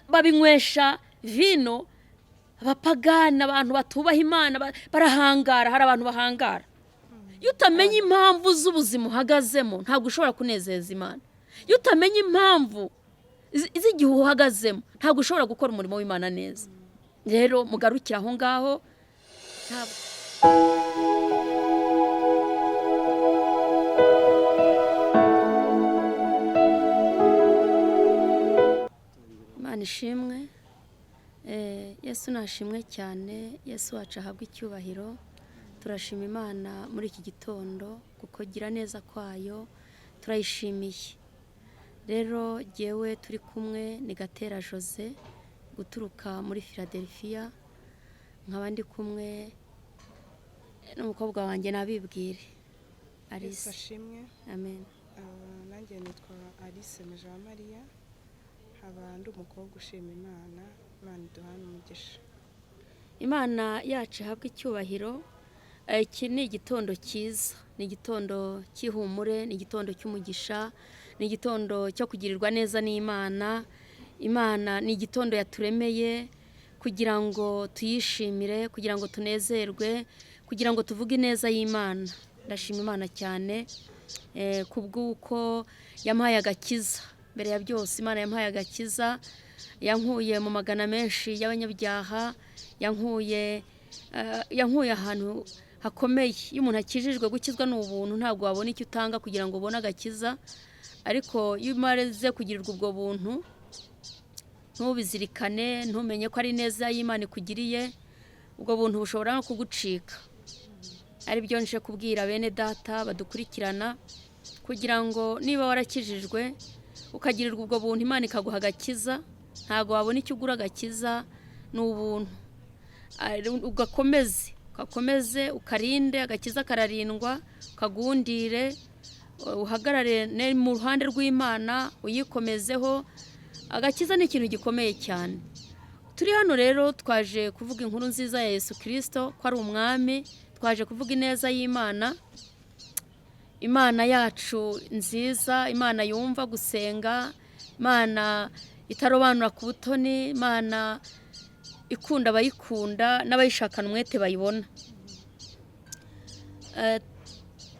Babinywesha vino abapagani, abantu batubaha Imana barahangara. Hari abantu bahangara. Iyo utamenya impamvu z'ubuzima uhagazemo, ntabwo ushobora kunezeza Imana. Iyo utamenya impamvu z'igihe uhagazemo, ntabwo ushobora gukora umurimo w'Imana neza. Rero mugarukire aho ngaho. Imana ishimwe. Yesu nashimwe cyane. Yesu wacu ahabwe icyubahiro. Turashima Imana muri iki gitondo kuko gira neza kwayo, turayishimiye. Rero jyewe turi kumwe ni Gatera Jose guturuka muri Philadelphia, nkaba ndi kumwe n'umukobwa wanjye nabibwire Alice. Yesu ashimwe. Amen. Nanjye nitwa Alice Mujawamariya, nkaba ndi umukobwa ushima Imana. Imana iduhane umugisha. Imana yacu ihabwe icyubahiro. Iki ni igitondo cyiza, ni igitondo cy'ihumure, ni igitondo cy'umugisha, ni igitondo cyo kugirirwa neza n'Imana. Imana ni igitondo yaturemeye kugira ngo tuyishimire, kugira ngo tunezerwe, kugira ngo tuvuge ineza y'Imana. Ndashima Imana cyane kubw'uko yampaye agakiza. Mbere ya byose Imana yampaye agakiza, yankuye mu magana menshi y'abanyabyaha, yankuye ahantu hakomeye. Iyo umuntu akijijwe, gukizwa ni ubuntu, ntabwo wabona icyo utanga kugira ngo ubone agakiza. Ariko iyo umaze kugirirwa ubwo buntu, ntubizirikane, ntumenye ko ari neza y'Imana ikugiriye, ubwo buntu bushobora no kugucika. Ari byo nje kubwira bene data badukurikirana, kugira ngo niba warakijijwe ukagirirwa ubwo buntu, Imana ikaguha agakiza, ntabwo wabona icyo ugura agakiza, ni ubuntu. Ugakomeze ukarinde, agakiza kararindwa, ukagundire, uhagarare mu ruhande rw'Imana, uyikomezeho. Agakiza ni ikintu gikomeye cyane. Turi hano rero twaje kuvuga inkuru nziza ya Yesu Kristo ko ari umwami, twaje kuvuga ineza y'Imana, Imana yacu nziza, Imana yumva gusenga, Imana itarobanura ku butoni, Imana ikunda abayikunda n'abayishakana umwete bayibona.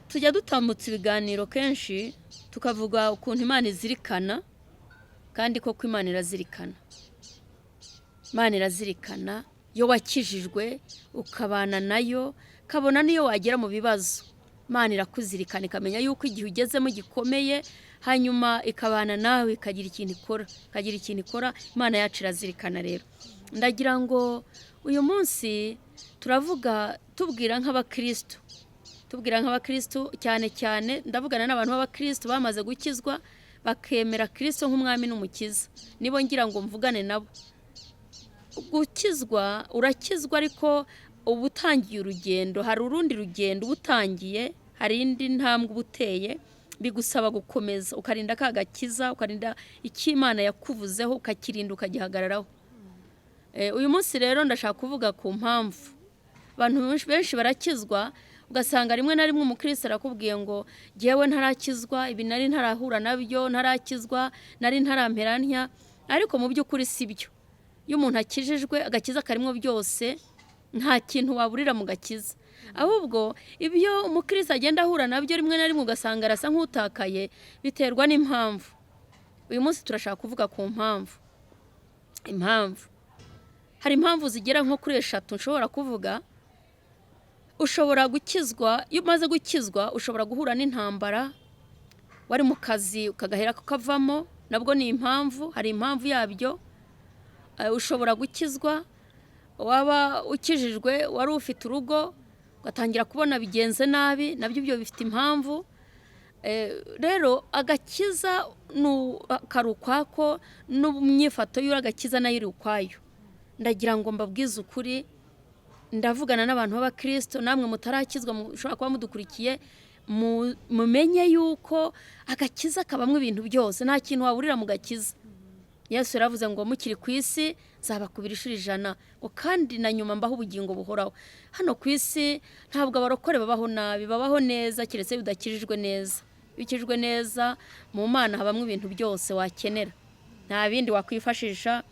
Tujya dutambutsa ibiganiro kenshi tukavuga ukuntu Imana izirikana, kandi koko Imana irazirikana. Imana irazirikana iyo wakijijwe ukabana nayo, kabona niyo wagera mu bibazo, Imana irakuzirikana, ikamenya yuko igihe ugezemo gikomeye, hanyuma ikabana nawe, ikagira ikintu ikora, ikagira ikintu ikora. Imana yacu irazirikana. Rero ndagira ngo uyu munsi turavuga tubwira nk'abakristo, tubwira nk'abakristo cyane cyane ndavugana n'abantu b'abakristo bamaze gukizwa bakemera Kristo nk'umwami n'umukiza, nibo ngira ngo mvugane nabo. Gukizwa urakizwa, ariko uba utangiye urugendo, hari urundi rugendo uba utangiye, hari indi ntambwe uba uteye, bigusaba gukomeza ukarinda ka gakiza, ukarinda icyo Imana yakuvuzeho, ukakirinda, ukagihagararaho. Uyu munsi rero ndashaka kuvuga ku mpamvu abantu benshi barakizwa, ugasanga rimwe na rimwe umukristo arakubwiye ngo jyewe ntarakizwa, ibi nari ntarahura nabyo, ntarakizwa, nari ntarampera ntya. Ariko mu by'ukuri si byo. Iyo umuntu akijijwe, agakiza karimo byose, nta kintu waburira mu gakiza. Ahubwo ibyo umukristo agenda ahura nabyo rimwe na rimwe ugasanga arasa nk'utakaye, biterwa n'impamvu. Uyu munsi turashaka kuvuga ku mpamvu. Impamvu, hari impamvu zigera nko kuri 3 nshobora kuvuga. Ushobora gukizwa, iyo umaze gukizwa ushobora guhura n'intambara, wari mu kazi ukagahera kukavamo, nabwo ni impamvu, hari impamvu yabyo. Ushobora gukizwa, waba ukijijwe wari ufite urugo ugatangira kubona bigenze nabi, nabyo ibyo bifite impamvu. Rero agakiza kari ukwako, n'imyifato y'agakiza nayo iri ukwayo. Ndagira ngo mbabwize ukuri, ndavugana n'abantu b'abakristo, namwe mutarakizwa mushobora kuba mudukurikiye, mumenye yuko agakiza kabamwe ibintu byose, nta kintu waburira mu gakiza. Yesu yaravuze ngo mukiri ku isi nzabakubira inshuro 100, ngo kandi na nyuma mbaho ubugingo buhoraho. Hano ku isi ntabwo abarokore babaho nabi, babaho neza, keretse bidakijijwe neza. Iyo ukijijwe neza mu Mana habamwe ibintu byose wakenera. Nta bindi wakwifashisha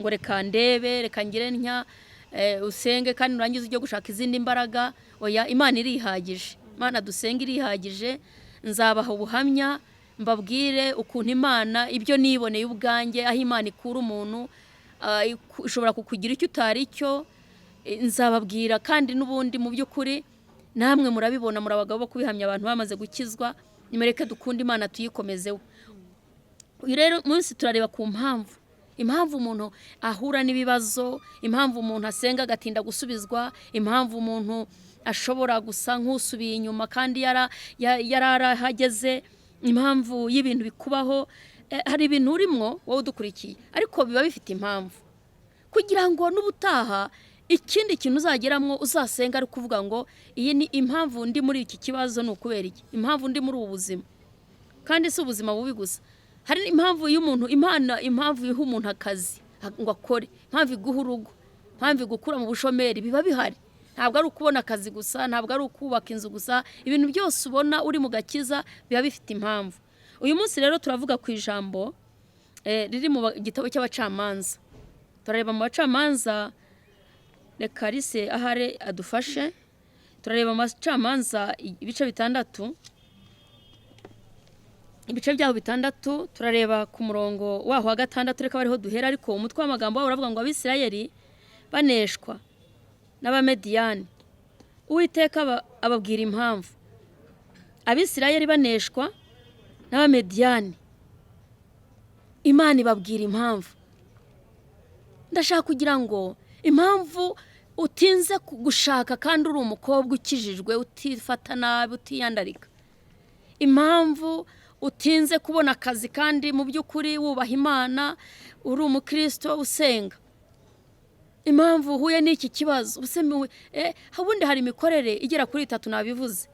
ngo reka ndebe, reka ngire ntya, usenge kandi nurangiza ujye gushaka izindi mbaraga. Oya, Imana irihagije. Imana dusenga irihagije. Nzabaha ubuhamya, mbabwire ukuntu Imana, ibyo niboneye ubwanjye, aho Imana ikura umuntu, ishobora kukugira icyo utari cyo. Nzababwira kandi n'ubundi mu by'ukuri namwe murabibona, muri abagabo bo kubihamya, abantu bamaze gukizwa. Nimureke dukunde Imana, tuyikomezeho. Uyu rero munsi turareba ku mpamvu, impamvu umuntu ahura n'ibibazo, impamvu umuntu asenga agatinda gusubizwa, impamvu umuntu ashobora gusa nk'usubiye inyuma kandi yari arahageze, impamvu y'ibintu bikubaho. Hari ibintu urimwo wowe udukurikiye, ariko biba bifite impamvu, kugira ngo n'ubutaha ikindi kintu uzageramo uzasenga ari kuvuga ngo iyi ni impamvu ndi muri iki kibazo, ni ukubera iki, impamvu ndi muri ubu buzima. Kandi si ubuzima bubi gusa, hari impamvu y'umuntu, Imana, impamvu iha umuntu akazi ngo akore, impamvu iguha urugo, impamvu igukura mu bushomeri, biba bihari. Ntabwo ari ukubona akazi gusa, ntabwo ari ukubaka inzu gusa. Ibintu byose ubona uri mu gakiza biba bifite impamvu. Uyu munsi rero turavuga ku ijambo riri mu gitabo cy'Abacamanza. Turareba mu Bacamanza, reka Rise ahare adufashe. Turareba mu Bacamanza ibice 6, ibice byaho 6, turareba ku murongo waho wa 6, reka bariho duhera. Ariko umutwe w'amagambo wabo uravuga ngo Abisirayeli baneshwa n'Abamediyani, Uwiteka ababwira impamvu. Abisirayeli baneshwa n'Abamediyani, Imana ibabwira impamvu. Ndashaka kugira ngo impamvu utinze gushaka kandi uri umukobwa ukijijwe, utifata nabi, utiyandarika, impamvu utinze kubona akazi kandi mu by'ukuri wubaha Imana, uri umukristo usenga, impamvu uhuye n'iki kibazo. Ubundi hari imikorere igera kuri 3 nabivuze.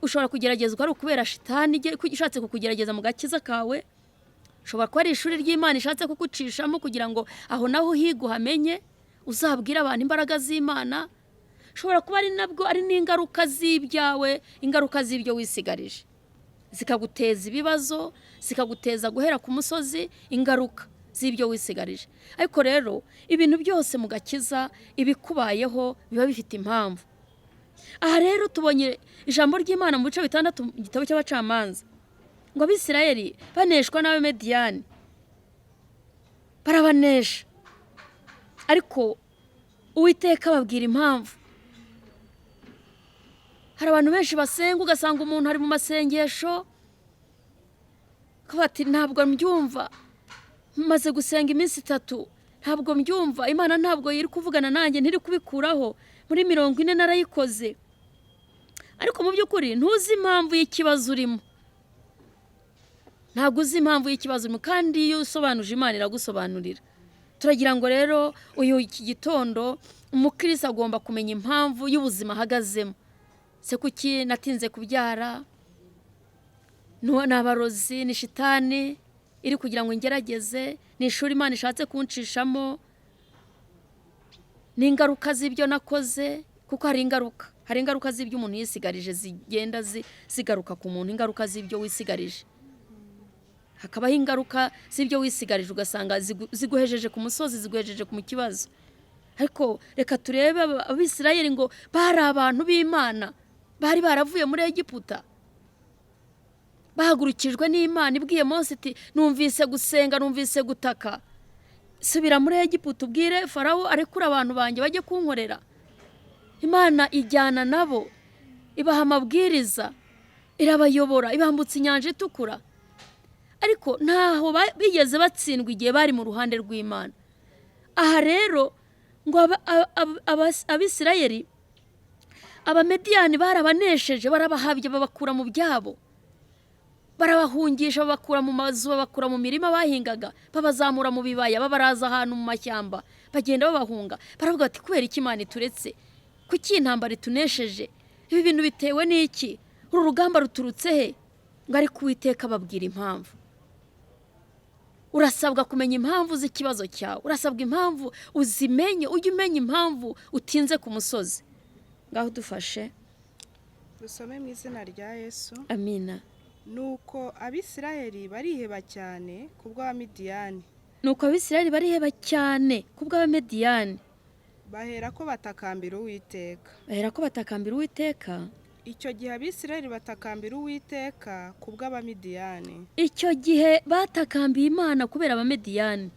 Ushobora kugeragezwa ari ukubera shitani ishatse kukugerageza mu gakiza kawe, ushobora kuba ari ishuri ry'Imana ishatse kugucishamo kugira ngo aho naho uhige uhamenye, uzabwire abantu imbaraga z'Imana. Ushobora kuba ari nabwo ari n'ingaruka z'ibyawe, ingaruka z'ibyo wisigarije zikaguteza ibibazo, zikaguteza guhera ku musozi, ingaruka z'ibyo wisigarije. Ariko rero ibintu byose mu gakiza ibikubayeho biba bifite impamvu. Aha rero tubonye ijambo ry'Imana mu bice 6 mu gitabo cy'Abacamanza ngo Abisirayeli baneshwa n'Abamediyani, barabanesha, ariko Uwiteka ababwira impamvu. Hari abantu benshi basenga, ugasanga umuntu ari mu masengesho bati ntabwo mbyumva, maze gusenga iminsi 3 ntabwo mbyumva, Imana ntabwo iri kuvugana nanjye, ntiri kubikuraho, muri 40 narayikoze. Ariko mu by'ukuri ntuzi impamvu y'ikibazo urimo, ntabwo uzi impamvu y'ikibazo urimo, kandi iyo usobanuje Imana iragusobanurira. Turagira ngo rero uyu iki gitondo umukristo agomba kumenya impamvu y'ubuzima ahagazemo. Se kuki natinze kubyara? Ni abarozi, ni shitani iri kugira ngo ngerageze, ni ishuri Imana ishatse kunshishamo, ni ingaruka z'ibyo nakoze, kuko hari ingaruka, hari ingaruka z'ibyo umuntu yisigarije zigenda zigaruka ku muntu, ingaruka z'ibyo wisigarije. Hakabaho ingaruka z'ibyo wisigarije, ugasanga ziguhejeje ku musozi, ziguhejeje ku kibazo. Ariko reka turebe Abisirayeli ngo bari abantu b'Imana, bari baravuye muri Egiputa, bahagurukijwe n'Imana ibwiye Mose iti numvise gusenga, numvise gutaka, subira muri Egiputa ubwire Farawo arekure abantu banjye bajye kunkorera. Imana ijyana nabo, ibaha amabwiriza, irabayobora, ibambutsa inyanja itukura. Ariko ntaho bigeze batsindwa igihe bari mu ruhande rw'Imana. Aha rero ngo Abisirayeli, Abamediyani barabanesheje, barabahabye, babakura mu byabo, barabahungisha, babakura mu mazu, babakura mu mirima bahingaga, babazamura mu bibaya, babaraza ahantu mu mashyamba, bagenda babahunga. Baravuga bati kubera iki Imana ituretse? Kuki intambara itunesheje? Ibi bintu bitewe n'iki? Uru rugamba ruturutse he? Ngo ariko Uwiteka ababwira impamvu. Urasabwa kumenya impamvu z'ikibazo cyawe, urasabwa impamvu uzimenye, ujye umenya impamvu utinze ku musozi. Ngaho dufashe dusome mu izina rya Yesu. Amina. Nuko Abisirayeli bariheba cyane kubw'Abamidiyani. Nuko Abisirayeli bariheba cyane kubw'Abamediyani. Bahera ko batakambira Uwiteka. Bahera ko batakambira Uwiteka. Icyo gihe Abisirayeli batakambira Uwiteka kubw'Abamidiyani. Icyo gihe batakambiye Imana kubera Abamediyani.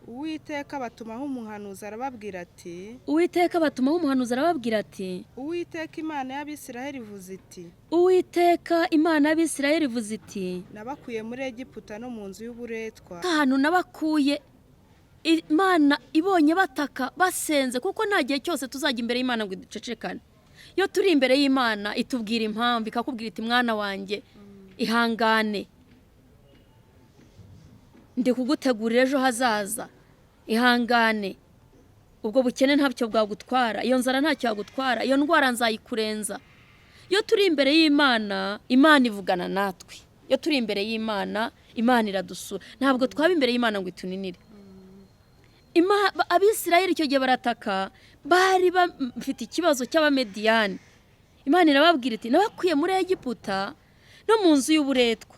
Uwiteka batumaho umuhanuzi arababwira ati: Uwiteka batumaho umuhanuzi arababwira ati: Uwiteka Imana y'Abisirayeli ivuze iti: Uwiteka Imana y'Abisirayeli ivuze iti: Nabakuye muri Egiputa no mu nzu y'uburetwa. Ahantu nabakuye, Imana ibonye bataka basenze, kuko nta gihe cyose tuzajya imbere y'Imana ngo iducecekane. Iyo turi imbere y'Imana itubwira impamvu, ikakubwira iti: mwana wanjye ihangane, ndi kugutegurira ejo hazaza, ihangane, ubwo bukene ntacyo bwagutwara, iyo nzara ntacyo yagutwara, iyo ndwara nzayikurenza. Iyo turi imbere y'Imana, Imana ivugana natwe. Iyo turi imbere y'Imana, Imana iradusura. Ntabwo twaba imbere y'Imana ngo ituninire. Abisirayeli icyo gihe barataka, bari bafite ikibazo cy'Abamediyani. Imana irababwira iti: nabakuye muri Egiputa no mu nzu y'uburetwa.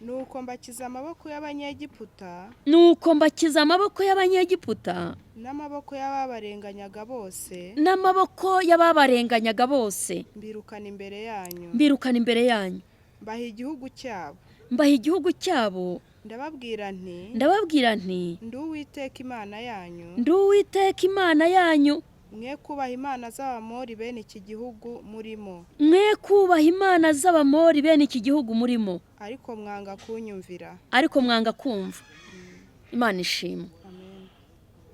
Nuko mbakiza amaboko y'Abanyegiputa. Nuko mbakiza amaboko y'Abanyegiputa. N'amaboko y'ababarenganyaga bose. N'amaboko y'ababarenganyaga bose. Mbirukana imbere yanyu. Mbirukana imbere yanyu. Mbaha igihugu cyabo. Mbaha igihugu cyabo. Ndababwira nti: Ndababwira nti: Ndi Uwiteka Imana yanyu. Ndi Uwiteka Imana yanyu. Mwe kubaha imana z'Abamori bene iki gihugu murimo. Mwe kubaha imana z'Abamori bene iki gihugu murimo. Ariko mwanga kunyumvira. Ariko mwanga kumva. Imana ishimwe.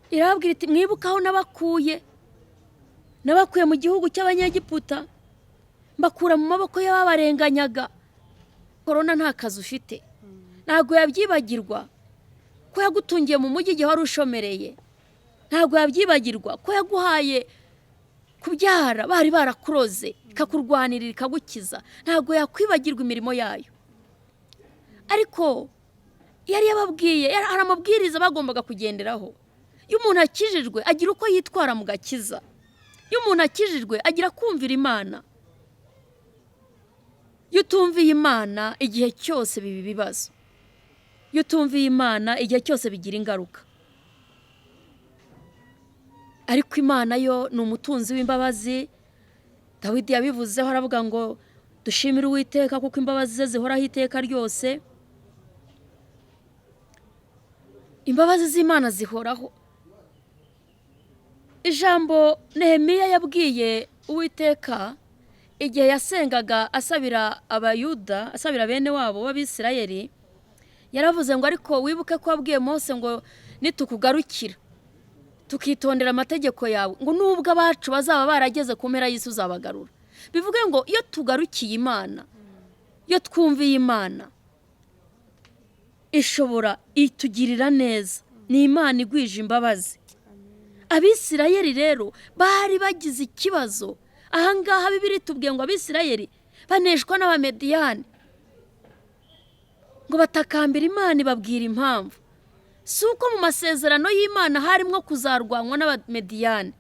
Irababwira iti: mwibuke aho nabakuye. Nabakuye mu gihugu cy'Abanyegiputa, mbakura mu maboko y'ababarenganyaga. Korona nta kazi ufite, ntabwo yabyibagirwa ko yagutungiye mu mujyi igihe wari ushomereye. Ntabwo yabyibagirwa ko yaguhaye kubyara bari barakuroze, ikakurwanirira ikagukiza. Ntabwo yakwibagirwa imirimo yayo. Ariko yari yababwiye, hari amabwiriza bagombaga kugenderaho. Iyo umuntu akijijwe agira uko yitwara mu gakiza. Iyo umuntu akijijwe agira kumvira Imana. Iyo utumviye Imana igihe cyose biba ibibazo. Iyo utumviye Imana igihe cyose bigira ingaruka. Ariko Imana yo ni umutunzi w'imbabazi. Dawidi yabivuzeho aravuga ngo dushimire Uwiteka kuko imbabazi ze zihoraho iteka ryose. Imbabazi z'Imana zihoraho. Ijambo Nehemiya yabwiye Uwiteka igihe yasengaga asabira Abayuda, asabira bene wabo b'Abisirayeli, yaravuze ngo ariko wibuke ko wabwiye Mose ngo nitukugarukira tukitondera amategeko yawe, ngo nubwo abacu bazaba barageze ku mpera y'isi uzabagarura. Bivuge ngo iyo tugarukiye Imana, iyo twumviye Imana, ishobora itugirira neza. Ni Imana igwije imbabazi. Abisirayeli rero bari bagize ikibazo. Ahangaha Bibiliya itubwiye ngo Abisirayeli baneshwa n'Abamediyani, ngo batakambira Imana ibabwira impamvu. Si uko mu masezerano y'Imana harimo kuzarwanywa n'Abamediyani.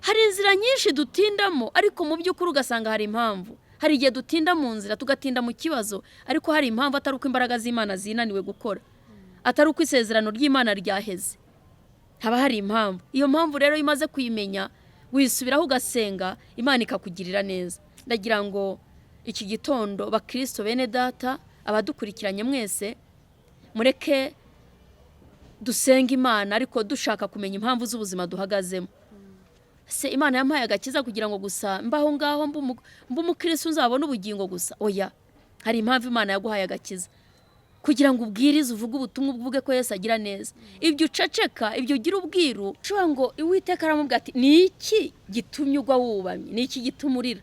Hari inzira nyinshi dutindamo, ariko mu by'ukuri ugasanga hari impamvu. Hari igihe dutinda mu nzira, tugatinda mu kibazo, ariko hari impamvu, atari uko imbaraga z'Imana zinaniwe gukora, atari uko isezerano ry'Imana ryaheze. Haba hari impamvu. Iyo mpamvu rero iyo umaze kuyimenya, wisubiraho ugasenga, Imana ikakugirira neza. Ndagira ngo iki gitondo Bakristo bene data, abadukurikiranye mwese, mureke dusenga Imana ariko dushaka kumenya impamvu z'ubuzima duhagazemo. Se Imana yampaye agakiza kugira ngo gusa mbaho ngaho mbe umukristo nzabone ubugingo gusa? Oya, hari impamvu Imana yaguhaye agakiza, kugira ngo ubwirize, uvuge ubutumwa, uvuge ko Yesu agira neza. Ibyo uceceka, ibyo ugira ubwiru, ushobora ngo Uwiteka aramubwira ati ni iki gitumye ugwa wubamye? Ni iki gituma urira?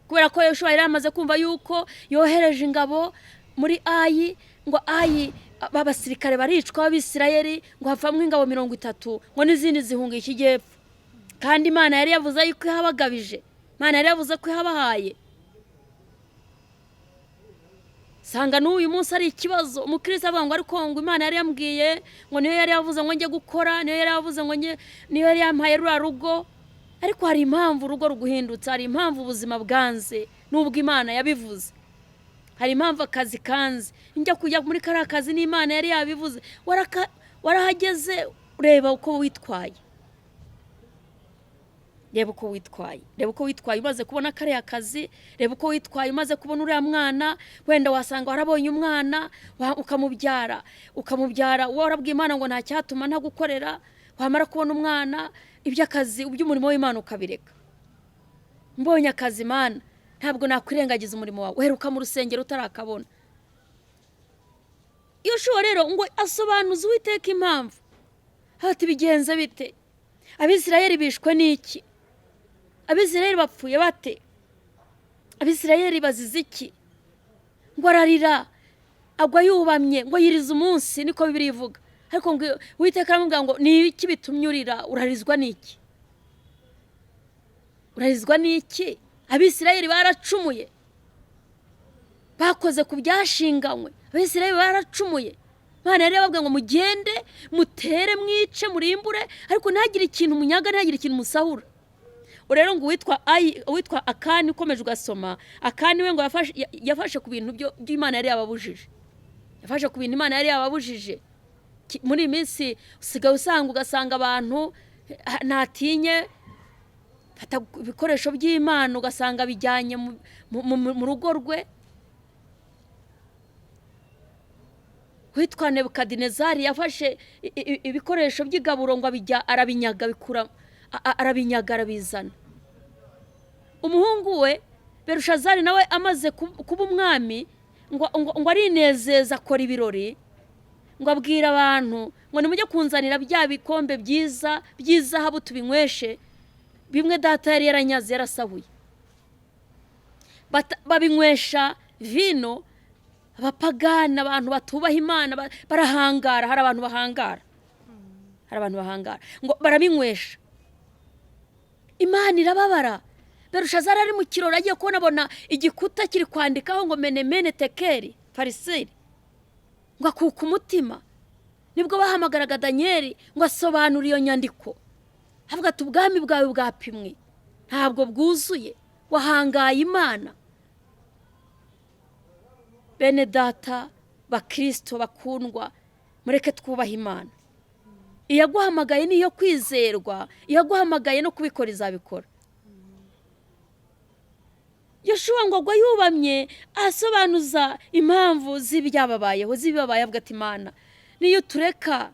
Kubera ko Yoshua yari amaze kumva yuko yohereje ingabo muri Ayi, ngo Ayi abasirikare baricwa b'Abisirayeli, ngo havamwo ingabo 30, ngo n'izindi zihunga ikijyepfo. Kandi Imana yari yavuze yuko ihabagabije, Imana yari yavuze ko ihabahaye. Sanga n'uyu munsi ari ikibazo. Umukristo avuga ngo ariko ngo Imana yari yambwiye ngo niyo yari yavuze ngo njye gukora, niyo yari yavuze ngo niyo yari yampaye ruriya rugo. Ariko hari impamvu urugo ruguhindutse, hari impamvu ubuzima bwanze, Nubwo Imana yabivuze, hari impamvu akazi kanze. Njya kujya muri kariya kazi n'Imana yari yabivuze. Warahageze, reba uko witwaye, reba uko witwaye, reba uko witwaye umaze kubona kariya kazi, reba uko witwaye umaze kubona uriya mwana. Wenda wasanga warabonye umwana, ukamubyara, ukamubyara warabwiye Imana ngo nta cyatuma ntagukorera. Wamara kubona umwana, iby'akazi, iby'umurimo w'Imana ukabireka. Mbonye akazi Imana, ntabwo nakwirengagiza umurimo wawe. Uheruka mu rusengero utarakabona. Yoshuwa rero ngo asobanuze Uwiteka impamvu. Ati bigenze bite? Abisirayeli bishwe n'iki? Abisirayeli bapfuye bate? Abisirayeli bazize iki? Ngo ararira, agwa yubamye, ngo yiriza umunsi, niko Bibiliya ivuga. Ariko ngo Uwiteka aramubwira ngo ni iki bitumye urira? Urarizwa n'iki? Urarizwa n'iki? Abisirayeli baracumuye, bakoze ku byashinganywe. Abisirayeli baracumuye. Imana yari yababwiye ngo mugende mutere, mwice, murimbure, ariko ntihagire ikintu munyaga, ntihagire ikintu musahura. Rero ngo uwitwa Akani, ukomeje ugasoma, Akani we ngo yafashe ku bintu by'Imana yari yababujije. Yafashe ku bintu Imana yari yababujije. Muri iyi minsi usigaye usanga, ugasanga abantu ntatinye fata ibikoresho by'Imana, ugasanga bijyanye mu rugo rwe. Witwa Nebukadinezari yafashe ibikoresho by'igaburo ngo arabinyaga, bikura, arabinyaga, arabizana. Umuhungu we Berushazari nawe amaze kuba umwami, ngo arinezeza, akora ibirori, ngo abwira abantu ngo nimujye kunzanira bya bikombe byiza by'izahabu tubinyweshe, bimwe data yari yaranyaze yarasahuye. Babinywesha vino. Abapagani, abantu batubaha Imana, barahangara. Hari abantu bahangara, hari abantu bahangara, ngo barabinywesha. Imana irababara. Berushazari ari mu kirori, agiye kubona abona igikuta kiri kwandikaho ngo mene mene tekeri farisiri, ngo akuka umutima. Nibwo bahamagaraga Daniel ngo asobanure iyo nyandiko, avuga ati ubwami bwawe bwapimwe ntabwo bwuzuye, wahangaye Imana. Bene data bakristo bakundwa, mureke twubaha Imana. Iyaguhamagaye niyo kwizerwa, iyaguhamagaye no kubikora izabikora. Yoshuwa ngo agwa yubamye, asobanuza impamvu z'ibyababayeho, z'ibibabaye, avuga ati Imana niyo tureka,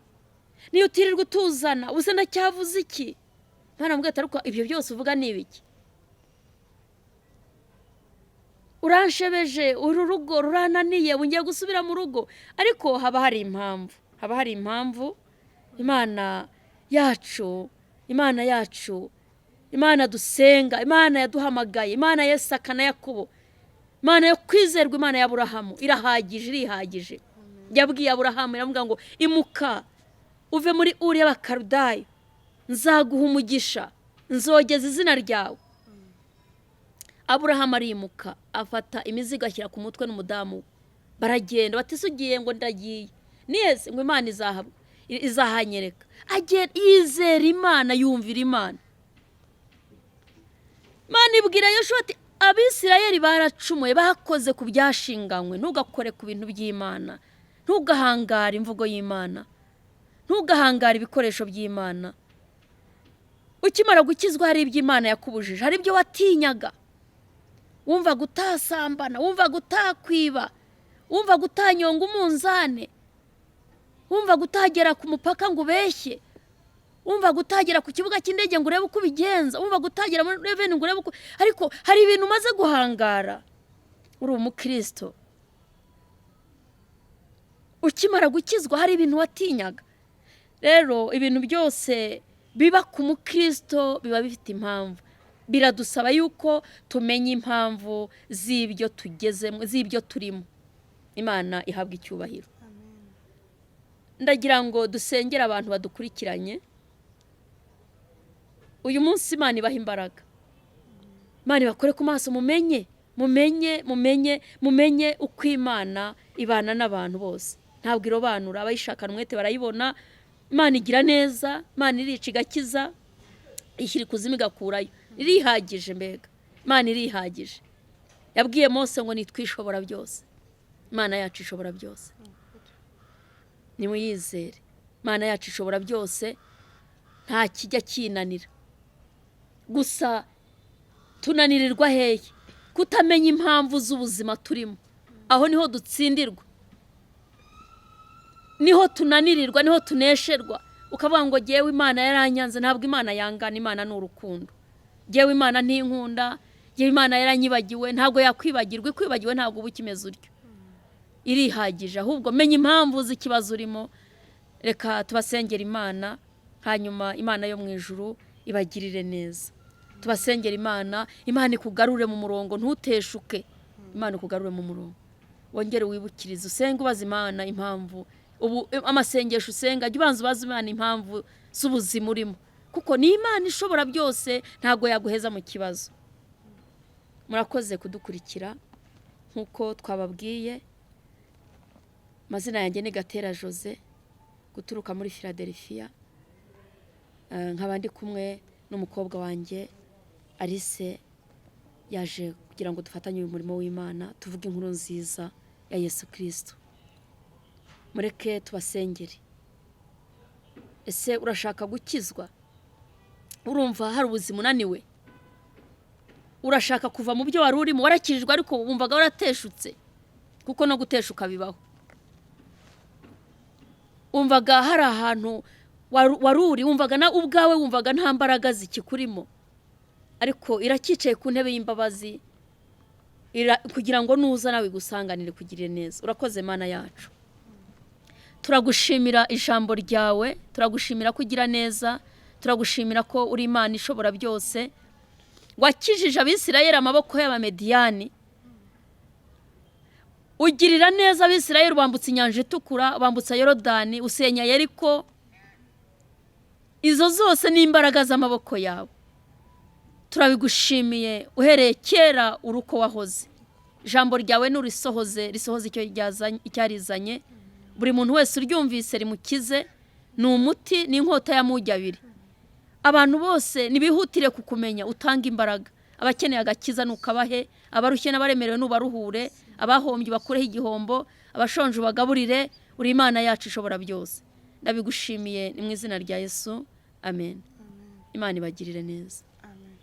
niyo utirirwa utuzana, uze ndacyavuze iki? Imana amubwira ati ariko ibyo byose uvuga ni ibiki? Uranshebeje, uru rugo rurananiye, ngiye gusubira mu rugo. Ariko haba hari impamvu, haba hari impamvu. Imana yacu, Imana yacu, Imana dusenga, Imana yaduhamagaye, Imana ya Isaka na Yakobo, Imana yo kwizerwa, Imana ya Aburahamu, irahagije, irihagije. Yabwiye Aburahamu, iramubwira ngo imuka uve muri Uri y'Abakarudayo, nzaguha umugisha, nzogeza izina ryawe. Aburahamu arimuka, afata imizigo ashyira ku mutwe n'umudamu we, baragenda. Batisugiye ngo ndagiye niyeze, ngo Imana izahanyereka. Yizera Imana, yumvira Imana. Imana ibwira Yoshuwa ati Abisirayeli baracumuye, bakoze ku byashinganywe. Ntugakore ku bintu by'Imana, ntugahangare imvugo y'Imana, ntugahangare ibikoresho by'Imana. Ukimara gukizwa hari ibyo Imana yakubujije, hari ibyo watinyaga, wumvaga utasambana, wumvaga utakwiba, wumvaga utanyonga umunzane, wumvaga utagera ku mupaka ngo ubeshye, wumvaga utagera ku kibuga cy'indege ngo urebe uko ubigenza, wumvaga utagera muri reveni ngo urebe uko. Ariko hari ibintu umaze guhangara uri umukristo. Ukimara gukizwa hari ibintu watinyaga. Rero ibintu byose biba ku mukristo biba bifite impamvu. Biradusaba yuko tumenya impamvu z'ibyo tugezemo, z'ibyo turimo. Imana ihabwa icyubahiro. Ndagira ngo dusengere abantu badukurikiranye uyu munsi. Imana ibaha imbaraga, Imana ibakore ku maso, mumenye, mumenye, mumenye, mumenye uko Imana ibana n'abantu bose. Ntabwo irobanura, abayishakana umwete barayibona. Imana igira neza, Imana irica igakiza, ishyira ikuzimu igakurayo. Irihagije mbega, Imana irihagije. Yabwiye Mose ngo nitwishobora byose. Imana yacu ishobora byose, nimuyizere. Imana yacu ishobora byose, nta kijya kinanira. Gusa tunanirirwa hehe? Kutamenya impamvu z'ubuzima turimo. Aho niho dutsindirwa, niho tunanirirwa, niho tunesherwa. Ukavuga ngo jyewe Imana yaranyanze. Ntabwo Imana yangana, Imana ni urukundo. Jyewe Imana ntinkunda, jyewe Imana yaranyibagiwe. Ntabwo yakwibagirwa, ikwibagiwe ntabwo uba ukimeze utyo. Irihagije. Ahubwo menya impamvu z'ikibazo urimo. Reka tubasengera Imana, hanyuma Imana yo mu ijuru ibagirire neza. Tubasengera Imana, Imana ikugarure mu murongo, ntuteshuke. Imana ikugarure mu murongo, wongere wibukirize, usenge ubaza Imana impamvu. Ubu amasengesho usenga, jya ubanza ubaza Imana impamvu z'ubuzima urimo, kuko ni Imana ishobora byose, ntabwo yaguheza mu kibazo. Murakoze kudukurikira. Nk'uko twababwiye, amazina yanjye ni Gatera Jose, guturuka muri Philadelphia. Nkaba ndi kumwe n'umukobwa wanjye Alice, yaje kugira ngo dufatanye uyu murimo w'Imana, tuvuge inkuru nziza ya Yesu Kirisito. Mureke tubasengere. Ese urashaka gukizwa? Urumva hari ubuzima unaniwe? Urashaka kuva mu byo wari urimo? Warakijijwe ariko wumvaga warateshutse, kuko no guteshuka bibaho. Wumvaga hari ahantu wari uri, wumvaga na ubwawe wumvaga nta mbaraga zikikurimo, ariko iracyicaye ku ntebe y'imbabazi kugira ngo nuza nawe igusanganire, kugirire neza. Urakoze Mana yacu, turagushimira ijambo ryawe, turagushimira ko ugira neza, turagushimira ko uri Imana ishobora byose. Wakijije Abisirayeli amaboko y'Abamediyani, ugirira neza Abisirayeli, ubambutsa inyanja itukura, ubambutsa Yorodani, usenya Yeriko. Izo zose ni imbaraga z'amaboko yawe. Turabigushimiye uhereye kera uruko wahoze. Ijambo ryawe nurisohoze, risohoze icyo icyarizanye. Buri muntu wese uryumvise rimukize. Ni umuti, ni inkota y'amugi abiri. Abantu bose nibihutire kukumenya, utanga imbaraga. Abakeneye agakiza nukabahe, abarushye n'abaremerewe nubaruhure, abahombye bakureho igihombo, abashonje ubagaburire. Uri Imana yacu ishobora byose. Ndabigushimiye ni mu izina rya Yesu, amen. Imana ibagirire neza. Amen.